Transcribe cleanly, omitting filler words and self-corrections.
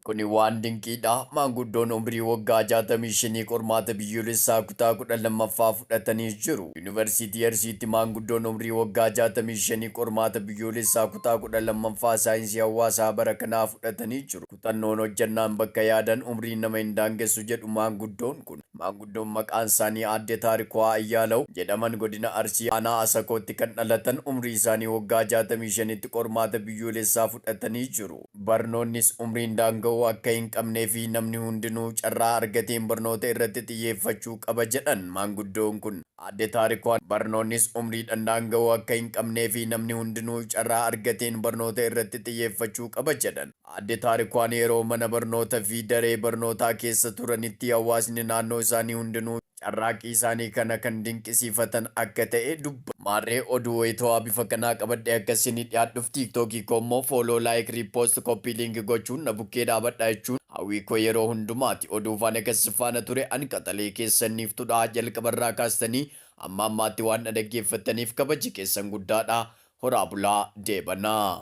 Kuni waan dinqiidha. Maanguddoon umrii waggaa 65 qormaata biyyoolessaa kutaa 12ffaa fudhatanii jiru. Yuunivarsiitii Arsiitti maanguddoon umrii waggaa 65 qormaata biyyoolessaa kutaa 12ffaa saayinsii hawaasaa bara kanaa fudhatanii jiru. Kutannoon hojjannaan bakka yaadan umriin nama hin daangessu jedhu maanguddoon kun. Maanguddoon maqaan isaanii Aadde Taarikuwaa Ayyaalaw jedhaman godina Arsii aanaa Asakootti kan dhalatan umrii isaanii waggaa 65tti qormaata biyyoolessaa fudhatanii jiru. Barnoonnis umriin daanga'uu akka hin qabnee fi namni hundinuu carraa argateen barnoota irratti xiyyeeffachuu qaba jedhan maanguddoon kun. Aadde Taarikuwaan barnoonnis umriidhan daanga'uu akka hin qabnee fi namni hundinuu carraa argateen barnoota irratti xiyyeeffachuu qaba jedhan. Aadde Taarikuwaan yeroo mana barnoota fi daree barnootaa keessa turanitti hawaasni naannoo isaanii hundinuu carraaqqii isaanii kana kan dinqisiifatan akka ta'e dubbatu. Maarree oduu wayitawaa bifa kanaa qabadhee akka isinii dhiyaadhuuf TikTok koo immoo follow, like, repost, copy link gochuun na bukkee dhaabadhaa jechuun hawwii koo yeroo hundumaati. Oduu faana kan si faana ture an qaxalee keessanniiftudha. Jalqabarraa kaastanii amma ammaatti waan na dhaggeeffattaniif kabaji keessan guddaadha. Horaa bulaa deebanaa.